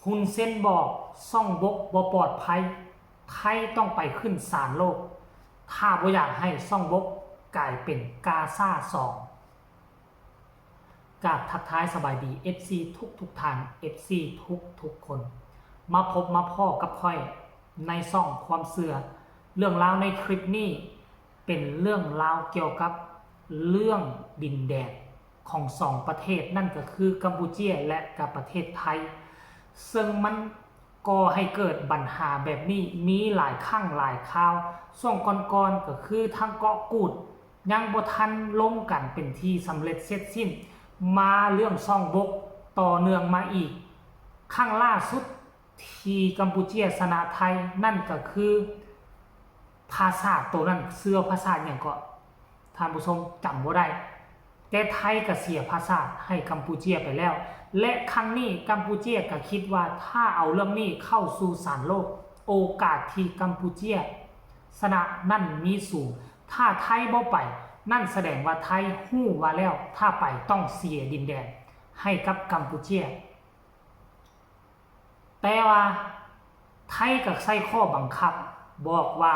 ຮຸນເຊັນບອກ ຊ່ອງບົກບໍ່ປອດໄພ, ໄທຕ້ອງໄປຂຶ້ນສານໂລກ ຖ້າບໍ່ຢາກໃຫ້ຊ່ອງບົກກາຍເປັນກາຊາສອງ. ກາບທັກທາຍສະບາຍດີ ເອັຟຊີ ທຸກໆທ່ານ ເອັຟຊີ ທຸກໆຄົນ ມາພົບມາພໍ້ກັບຂ້ອຍໃນຊ່ອງຄວາມເຊື່ອ. ເລື່ອງລາວໃນຄລິບນີ້ ເປັນເລື່ອງລາວກ່ຽວກັບເລື່ອງດິນແດນຂອງສອງປະເທດ ນັ້ນກໍຄືກຳປູເຈຍ ແລະ ກະປະເທດໄທ ເຊິ່ງມັນກໍ່ໃຫ້ເກີດບັນຫາແບບນີ້ມີຫຼາຍຄັ້ງຫຼາຍຄາວ. ຊ່ວງກ່ອນໆ ກໍຄືທາງເກາະກູດ ຍັງບໍ່ທັນລົງກັນເປັນທີ່ສຳເລັດເສັດສິ້ນ, ມາເລື່ອງຊ່ອງບົກຕໍ່ເນື່ອງມາອີກ. ຄັ້ງລ່າສຸດ ທີ່ກຳປູເຈຍຊະນະໄທ ນັ້ນກໍຄືຜາສາດໂຕນັ້ນ ຊື່ວ່າຜາສາດຫຍັງເກາະ ທ່ານຜູ້ຊົມ ຈຳບໍ່ໄດ້, ແຕ່ໄທກໍເສຍຜາສາດໃຫ້ກຳປູເຈຍໄປແລ້ວ ແລະ ຄັ້ງນີ້ກຳປູເຈຍກໍຄິດວ່າຖ້າເອົາເລື່ອງນີ້ເຂົ້າສູ່ສານໂລກ ໂອກາດທີ່ກຳປູເຈຍຊະນະນັ້ນມີສູງ. ຖ້າໄທບໍ່ໄປ ນັ້ນສະແດງວ່າໄທຮູ້ວ່າແລ້ວ ຖ້າໄປຕ້ອງເສຍດິນແດນໃຫ້ກັບກຳປູເຈຍ. ແຕ່ວ່າໄທກໍໃຊ້ຂໍ້ບັງຄັບ ບອກວ່າ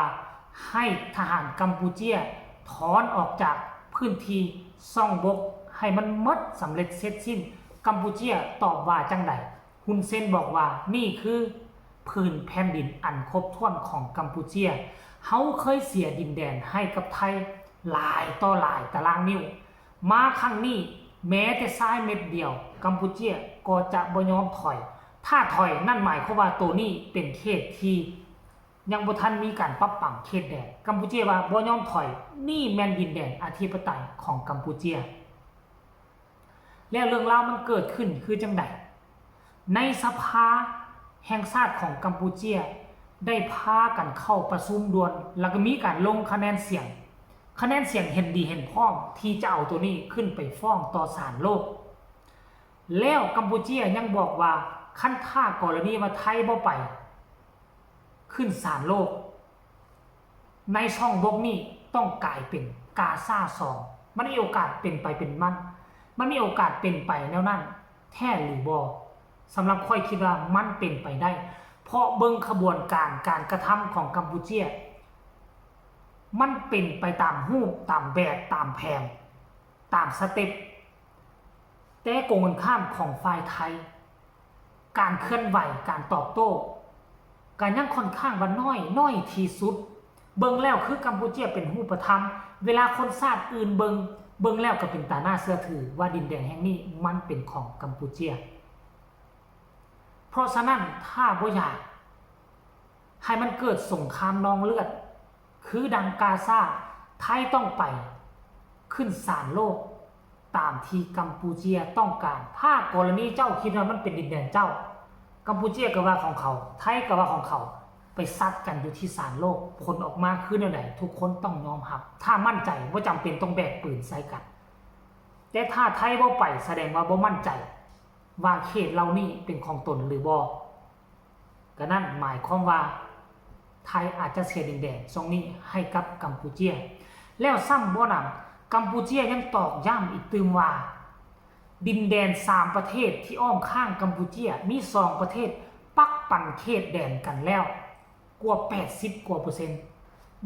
ໃຫ້ທະຫານກຳປູເຈຍຖອນອອກຈາກພື້ນທີ່ຊ່ອງບົກໃຫ້ມັນໝົດສຳເລັດເສັດສິ້ນ. ກຳປູເຈຍຕອບວ່າຈັ່ງໃດ? ຮຸນເຊັນບອກວ່າ ນີ້ຄືຜືນແຜ່ນດິນອັນຄົບຖ້ວນຂອງກຳປູເຈຍ. ເຮົາເຄີຍເສຍດິນແດນໃຫ້ກັບໄທຫຼາຍຕໍ່ຫຼາຍຕາລາງນິ້ວ. ມາຄັ້ງນີ້ ແມ້ແຕ່ຊາຍເມັດດຽວ ກຳປູເຈຍກໍຈະບໍ່ຍອມຖອຍ. ຖ້າຖອຍ ນັ້ນໝາຍຄວາມວ່າໂຕນີ້ເປັນເຂດທີ່ຍັງບໍ່ທັນມີການປັບປັງເຂດແດນ. ກຳປູເຈຍວ່າບໍ່ຍອມຖອຍ, ນີ້ແມ່ນດິນແດນອະທິປະໄຕຂອງກຳປູເຈຍ. ແລ້ວເລື່ອງລາວມັນເກີດຂຶ້ນຄືຈັ່ງໃດ? ໃນສະພາແຫ່ງຊາດຂອງກຳປູເຈຍ ໄດ້ພາກັນເຂົ້າປະຊຸມດ່ວນ ແລ້ວກໍມີການລົງຄະແນນສຽງ, ຄະແນນສຽງເຫັນດີເຫັນພ້ອມທີ່ຈະເອົາໂຕນີ້ຂຶ້ນໄປຟ້ອງຕໍ່ສານໂລກ. ແລ້ວກຳປູເຈຍຍັງບອກວ່າ ຄັນຖ້າກໍລະນີວ່າໄທບໍ່ໄປ ຂຶ້ນສານໂລກ ໃນຊ່ອງບົກນີ້ຕ້ອງກາຍເປັນກາຊາສອງ. ມັນມີໂອກາດເປັນໄປເປັນມັນ, ມັນມີໂອກາດເປັນໄປແນວນັ້ນແທ້ຫຼືບໍ່? ສຳລັບຂ້ອຍຄິດວ່າມັນເປັນໄປໄດ້, ເພາະເບິ່ງຂະບວນການການກະທຳຂອງກຳປູເຈຍ ມັນເປັນໄປຕາມຮູບ, ຕາມແບບ, ຕາມແຜນ, ຕາມສະເຕັບ. ແຕ່ກົງກັນຂ້າມຂອງຝ່າຍໄທ ການເຄື່ອນໄຫວ, ການຕອບໂຕ້ ກໍຍັງຂ້ອນຂ້າງວ່ານ້ອຍ, ນ້ອຍທີ່ສຸດ. ເບິ່ງແລ້ວຄືກຳປູເຈຍເປັນຮູບປະທຳ, ເວລາຄົນຊາດອື່ນເບິ່ງ, ເບິ່ງແລ້ວກໍເປັນຕາໜ້າເຊື່ອຖືວ່າດິນແດນແຫ່ງນີ້ມັນເປັນຂອງກຳປູເຈຍ. ເພາະສະນັ້ນ ຖ້າບໍ່ຢາກໃຫ້ມັນເກີດສົງຄາມນອງເລືອດ ຄືດັ່ງກາຊາ, ໄທຕ້ອງໄປຂຶ້ນສານໂລກຕາມທີ່ກຳປູເຈຍຕ້ອງການ. ຖ້າກໍລະນີເຈົ້າຄິດວ່າມັນເປັນດິນແດນເຈົ້າ, ກຳປູເຈຍກໍວ່າຂອງເຂົາ, ໄທກໍວ່າຂອງເຂົາ, ໄປຊັດກັນຢູ່ທີ່ສານໂລກ, ຜົນອອກມາຄືແນວໃດ ທຸກຄົນຕ້ອງຍອມຮັບ. ຖ້າໝັ້ນໃຈ, ບໍ່ຈຳເປັນຕ້ອງແບກປືນໃສ່ກັນ. ແຕ່ຖ້າໄທບໍ່ໄປ, ສະແດງວ່າບໍ່ໝັ້ນໃຈ ວ່າເຂດເຫຼົ່ານີ້ເປັນຂອງຕົນຫຼືບໍ່, ກະນັ້ນໝາຍຄວາມວ່າໄທອາດຈະເສຍດິນແດນຊ່ອງນີ້ໃຫ້ກັບກຳປູເຈຍ. ແລ້ວຊ້ຳບໍ່ໜຳ, ກຳປູເຈຍຍັງຕອກຢ້ຳອີກຕື່ມວ່າ ດິນແດນສາມປະເທດທີ່ອ້ອມຂ້າງກຳປູເຈຍ ມີສອງປະເທດປັກປັນເຂດແດນກັນແລ້ວ ກວ່າແປດສິບກວ່າເປີເຊັນ.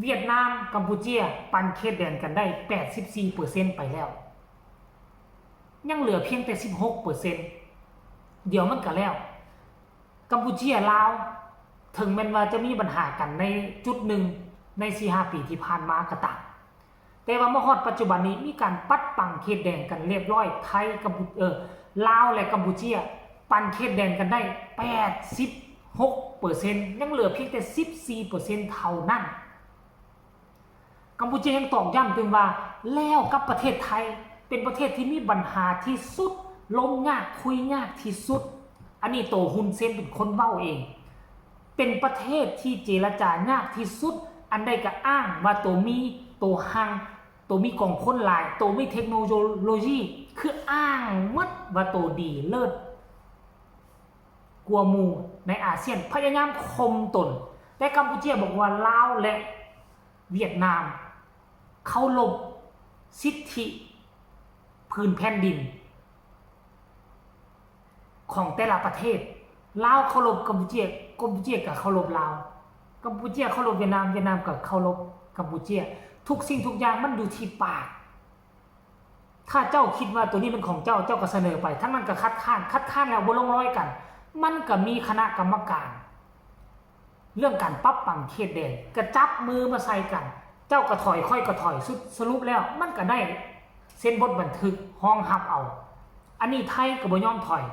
ຫວຽດນາມ, ກຳປູເຈຍ ປັນເຂດແດນກັນໄດ້ແປດສິບສີ່ເປີເຊັນໄປແລ້ວ, ຍັງເຫຼືອພຽງແຕ່ສິບຫົກເປີເຊັນ ດຽວມັນກະແລ້ວ. ກຳປູເຈຍ ລາວ ເຖິງແມ່ນວ່າຈະມີບັນຫາກັນໃນຈຸດໜຶ່ງໃນສີ່ຫ້າປີທີ່ຜ່ານມາກໍຕາມ, ແຕ່ວ່າມາຮອດປັດຈຸບັນນີ້ ມີການປັດປັງເຂດແດນກັນລຽບລ້ອຍ. ໄທ ກຳປູ ເອີ ລາວ ແລະ ກຳປູເຈຍ ປັນເຂດແດນກັນໄດ້ແປດສິບຫົກເປີເຊັນ, ຍັງເຫຼືອພຽງແຕ່ສິບສີ່ເປີເຊັນເທົ່ານັ້ນ. ກຳປູເຈຍຍັງຕອກຢ້ຳຕື່ມວ່າ ແລ້ວກັບປະເທດໄທ ເປັນປະເທດທີ່ມີບັນຫາທີ່ສຸດ, ລົມຍາກ, ຄຸຍຍາກທີ່ສຸດ. ອັນນີ້ໂຕຮຸນເຊັນເປັນຄົນເວົ້າເອງ. ເປັນປະເທດທີ່ເຈລະຈາຍາກທີ່ສຸດ, ອັນໃດກໍອ້າງວ່າໂຕມີ, ໂຕຮັ່ງ, ໂຕມີກອງພົນຫຼາຍ, ໂຕມີເທັກໂນໂລຢີ, ຄືອ້າງໝົດວ່າໂຕດີເລີດກວ່າໝູ່ໃນອາຊຽນ, ພະຍາຍາມຂົ່ມຕົນ. ແຕ່ກຳປູເຈຍບອກວ່າລາວ ແລະ ຫວຽດນາມ ເຄົາລົບສິດທິພື້ນແຜ່ນດິນຂອງແຕ່ລະປະເທດ. ລາວເຄົາລົບກຳປູເຈຍ, ກຳປູເຈຍກໍເຄົາລົບລາວ, ກຳປູເຈຍເຄົາລົບຫວຽດນາມ, ຫວຽດນາມກໍເຄົາລົບກຳປູເຈຍ. ທຸກສິ່ງທຸກຢ່າງມັນຢູ່ທີ່ປາກ. ຖ້າເຈົ້າຄິດວ່າໂຕນີ້ເປັນຂອງເຈົ້າ, ເຈົ້າກໍສະເໜີໄປ, ທາງນັ້ນກໍຄັດຄ້ານ, ຄັດຄ້ານແລ້ວບໍ່ລົງລອຍກັນ, ມັນກໍມີຄະນະກຳມະການເລື່ອງການປັບປັງເຂດແດນ, ກໍຈັບມືມາໃສ່ກັນ, ເຈົ້າກໍຖອຍ, ຂ້ອຍກໍຖອຍ, ສຸດ, ສະຫຼຸບແລ້ວມັນກໍໄດ້ເຊັນບົດບັນທຶກຮອງຮັບເອົາ. ອັນນີ້ໄທກໍບໍ່ຍອມຖອຍ,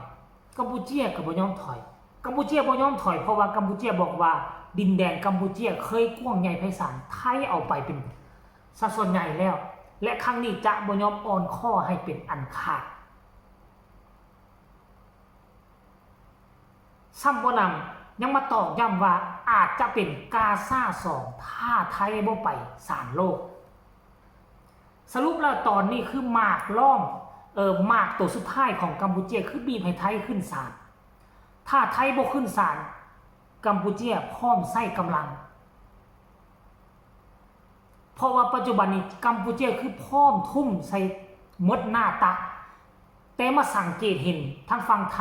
ກຳປູເຈຍກໍບໍ່ຍອມຖອຍ, ກຳປູເຈຍບໍ່ຍອມຖອຍ ເພາະວ່າກຳປູເຈຍບອກວ່າ ດິນແດນກຳປູເຈຍເຄີຍກວ້າງໃຫຍ່ໄພສານ, ໄທເອົາໄປເປັນ ສັດສ່ວນໃຫຍ່ແລ້ວ ແລະ ຄັ້ງນີ້ຈະບໍ່ຍອມອ່ອນຂໍ້ໃຫ້ເປັນອັນຂາດ. ຊ້ຳບໍ່ໜຳ ຍັງມາຕອກຢ້ຳວ່າ ອາດຈະເປັນກາຊາສອງ ຖ້າໄທບໍ່ໄປສານໂລກ. ສະຫຼຸບແລ້ວຕອນນີ້ຄືໝາກລ້ອມ, ເອີ, ໝາກໂຕສຸດທ້າຍຂອງກຳປູເຈຍ ຄືບີບໃຫ້ໄທຂຶ້ນສານ. ຖ້າໄທບໍ່ຂຶ້ນສານ, ກຳປູເຈຍພ້ອມໃຊ້ກຳລັງ. ເພາະວ່າປັດຈຸບັນນີ້ກຳປູເຈຍຄືພ້ອມທຸ່ມໃສ່ໝົດໜ້າຕັກ, ແຕ່ມາສັງເກດເຫັນທາງຝັ່ງໄທ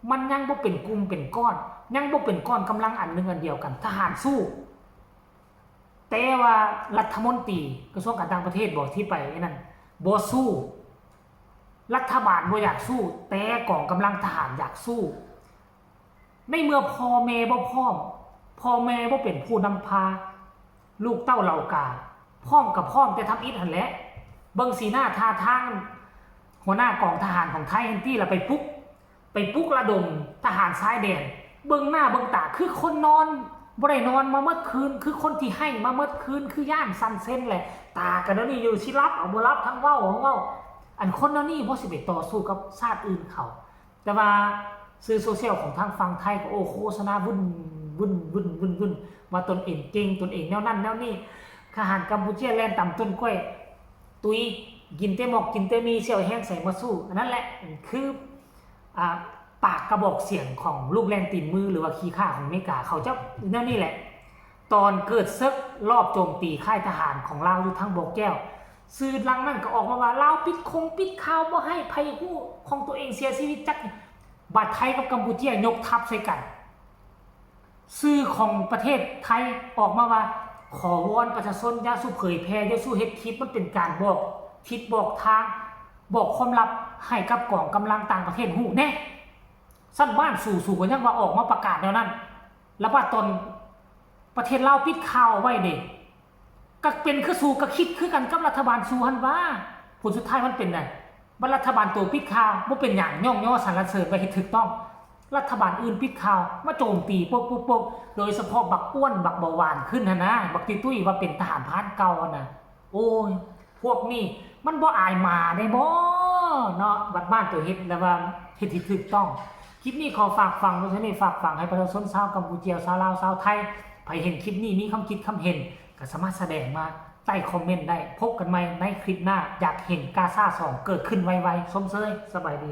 ມັນຍັງບໍ່ເປັນກຸ່ມເປັນກ້ອນ, ຍັງບໍ່ເປັນກ້ອນກຳລັງອັນໜຶ່ງອັນດຽວກັນ. ທະຫານສູ້, ແຕ່ວ່າລັດຖະມົນຕີກະຊວງການຕ່າງປະເທດບໍ ທີ່ໄປອັນນັ້ນ ບໍ່ສູ້. ລັດຖະບານບໍ່ຢາກສູ້, ແຕ່ກອງກຳລັງທະຫານຢາກສູ້. ໃນເມື່ອພໍ່ແມ່ບໍ່ພ້ອມ, ພໍ່ແມ່ບໍ່ເປັນຜູ້ນຳພາ, ລູກເຕົ້າເຫຼົ່າກາພ້ອມກໍພ້ອມແຕ່ທຳອິດຫັ້ນແຫຼະ. ເບິ່ງສີໜ້າທ່າທາງຫົວໜ້າກອງທະຫານຂອງໄທຫັ້ນຕິ ລະໄປປຸກ, ໄປປຸກລະດົມທະຫານຊາຍແດນ, ເບິ່ງໜ້າເບິ່ງຕາຄືຄົນນອນ ບໍ່ໄດ້ນອນມາໝົດຄືນ, ຄືຄົນທີ່ໄຫ້ມາໝົດຄືນ, ຄືຢ້ານສັ່ນເຊັນແຫຼະ. ຕາກໍແນວນີ້ຢູ່, ຊິຫຼັບເອົາບໍ່ຫຼັບ, ທັງເວົ້າທັງເວົ້າ. ອັນຄົນແນວນີ້ບໍ່ຊິໄປຕໍ່ສູ້ກັບຊາດອື່ນເຂົາ. ແຕ່ວ່າສື່ໂຊຊຽວຂອງທາງຝັ່ງໄທກໍ ໂອ້ ໂຄສະນາວຸ່ນ, ວຸ່ນ, ວຸ່ນ, ວຸ່ນ, ວຸ່ນ ວ່າຕົນເອງເກັ່ງ, ຕົນເອງແນວນັ້ນແນວນີ້. ທະຫານກຳປູເຈຍແລ່ນຕຳຕົ້ນກ້ວຍ, ຕຸຍ, ກິນແຕ່ໝອກ, ກິນແຕ່ໝີ່, ຊິເອົາແຮງໃສມາສູ້. ອັນນັ້ນແຫຼະ ຄື ອ່າ ປາກກະບອກສຽງຂອງລູກແລ່ນຕີນມື ຫຼືວ່າຂີ້ຂ້າຂອງອາເມລິກາ. ເຂົາຈະແນວນີ້ແຫຼະ. ຕອນເກີດເສິກລອບໂຈມຕີຄ້າຍທະຫານຂອງລາວຢູ່ທາງບໍ່ແກ້ວ, ສື່ຫຼັງນັ້ນກໍອອກມາວ່າ ລາວປິດຄົງປິດຂ່າວ ບໍ່ໃຫ້ໃຜຮູ້ຂອງຕົວເອງເສຍຊີວິດຈັກ. ບາດໄທກັບກຳປູເຈຍຍົກທັບໃສ່ກັນ, ສື່ຂອງປະເທດໄທອອກມາວ່າ ຂໍວອນປະຊາຊົນຢ່າສູ່ເຜີຍແຜ່, ຢ່າສູ່ເຮັດຄລິບ, ມັນເປັນການບອກທິດບອກທາງ, ບອກຄວາມລັບໃຫ້ກັບກອງກຳລັງຕ່າງປະເທດຮູ້ແນ່. ຊັ້ນບ້ານສູ່, ສູ່ກໍຍັງວ່າອອກມາປະກາດແນວນັ້ນ. ລະບາດຕອນປະເທດລາວປິດຂ່າວເອົາໄວ້ເດ, ກໍເປັນຄືສູ່, ກໍຄິດຄືກັນກັບລັດຖະບານສູ່ຫັ້ນຫວາ. ຜົນສຸດທ້າຍມັນເປັນໃດ? ບັດລັດຖະບານໂຕປິດຂ່າວ, ບໍ່ເປັນຫຍັງ, ຍ້ອງຍໍສັນລະເສີນໄປເຮັດຖືກຕ້ອງ. ລັດຖະບານອື່ນປິດຂ່າວ, ມາໂຈມຕີ ໂປກໆໆ, ໂດຍສະເພາະບັກອ້ວນ, ບັກເບົາຫວານຂຶ້ນຫັ້ນນະ, ບັກຕຸ້ຍໆ ວ່າເປັນທະຫານພານເກົ່າຫັ້ນນະ. ໂອ້ຍ ພວກນີ້ມັນບໍ່ອາຍໝາໄດ້ບໍເນາະ, ບັດບ້ານໂຕເຮັດແລ້ວວ່າເຮັດທີ່ຖືກຕ້ອງ. ຄລິບນີ້ຂໍຝາກຝັງໄວ້ເທົ່ານີ້, ຝາກຝັງໃຫ້ປະຊາຊົນຊາວກຳປູເຈຍ, ຊາວລາວ, ຊາວໄທ, ໃຜເຫັນຄລິບນີ້ມີຄຳຄິດຄຳເຫັນ ກໍສາມາດສະແດງມາໃຕ້ຄອມເມັນໄດ້. ພົບກັນໃໝ່ໃນຄລິບໜ້າ, ຢາກເຫັນກາຊາສອງເກີດຂຶ້ນໄວໆ. ຊົມເຊີຍ, ສະບາຍດີ.